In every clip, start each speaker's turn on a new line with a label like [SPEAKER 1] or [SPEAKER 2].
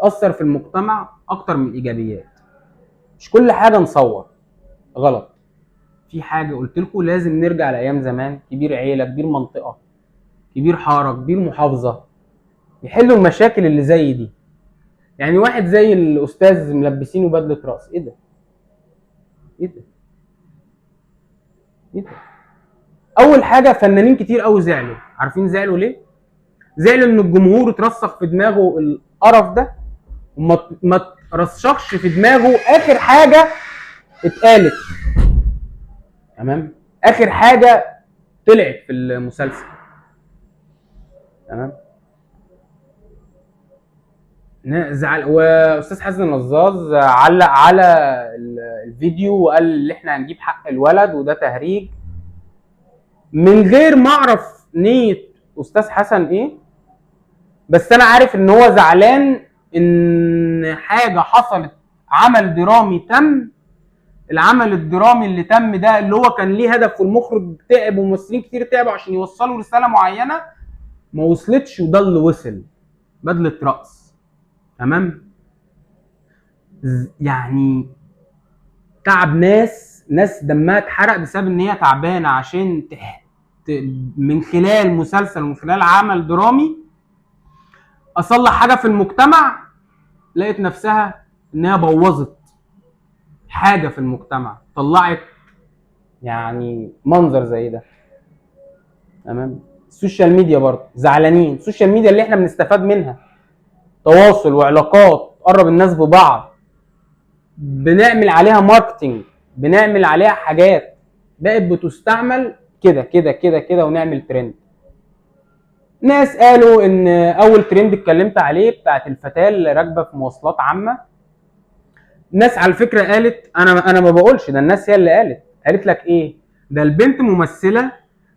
[SPEAKER 1] تاثر في المجتمع اكتر من الايجابيات. مش كل حاجة نصور غلط. في حاجة قلت لكم لازم نرجع لايام زمان، كبير عيله، كبير منطقة، كبير حارة، كبير محافظة، يحلوا المشاكل اللي زي دي. يعني واحد زي الاستاذ ملبسينه بدله راس، ايه ده؟ ايه ده؟ ايه ده؟ اول حاجة فنانين كتير قوي زعلوا. عارفين زعلوا ليه؟ زعلوا ان الجمهور اترسخ في دماغه القرف ده، وما ما ترسخش في دماغه اخر حاجة اتقالت. تمام؟ اخر حاجة طلعت في المسلسل. تمام؟ زعل. واستاذ حازم النزاز علق على الفيديو وقال ان احنا هنجيب حق الولد وده تهريج، من غير ما اعرف نية استاذ حسن ايه، بس انا عارف ان هو زعلان ان حاجة حصلت، عمل درامي تم، العمل الدرامي اللي تم ده اللي هو كان ليه هدف، والمخرج تعب وممثلين كتير تعبوا عشان يوصلوا رسالة معينة، ما وصلتش، وده اللي وصل بدله رقص. تمام؟ يعني تعب ناس دمها اتحرق بسبب ان هي تعبانة عشان من خلال مسلسل ومن خلال عمل درامي اصلح حاجة في المجتمع، لقيت نفسها انها بوظت حاجة في المجتمع، طلعت يعني منظر زي ده. تمام؟ ال social media برضه زعلانين. ال social media اللي احنا بنستفاد منها تواصل وعلاقات، تقرب الناس ببعض، بنعمل عليها marketing، بنعمل عليها حاجات، بقت بتستعمل كده كده كده كده ونعمل ترند. ناس قالوا ان اول ترند اتكلمت عليه بتاعت الفتاة اللي راكبه في مواصلات عامة، ناس على فكرة قالت، انا ما بقولش ده، الناس هي اللي قالت، قالت لك ايه ده، البنت ممثلة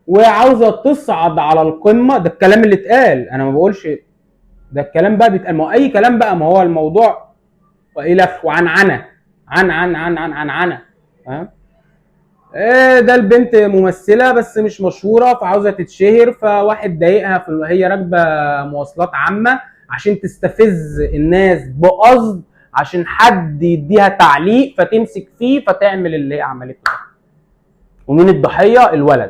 [SPEAKER 1] وعاوزه تصعد على القمه. ده الكلام اللي اتقال، انا ما بقولش ده، الكلام بقى بيتقال، ما هو اي كلام بقى، ما هو الموضوع والف وعنعنه، عن عن عن عن عن عنه. فاهم؟ إيه ده، البنت ممثلة بس مش مشهورة فعاوزه تتشهر، فواحد ضايقها في هي راكبه مواصلات عامة عشان تستفز الناس بقصد، عشان حد يديها تعليق فتمسك فيه فتعمل اللي هي عملته ده. ومين الضحية؟ الولد.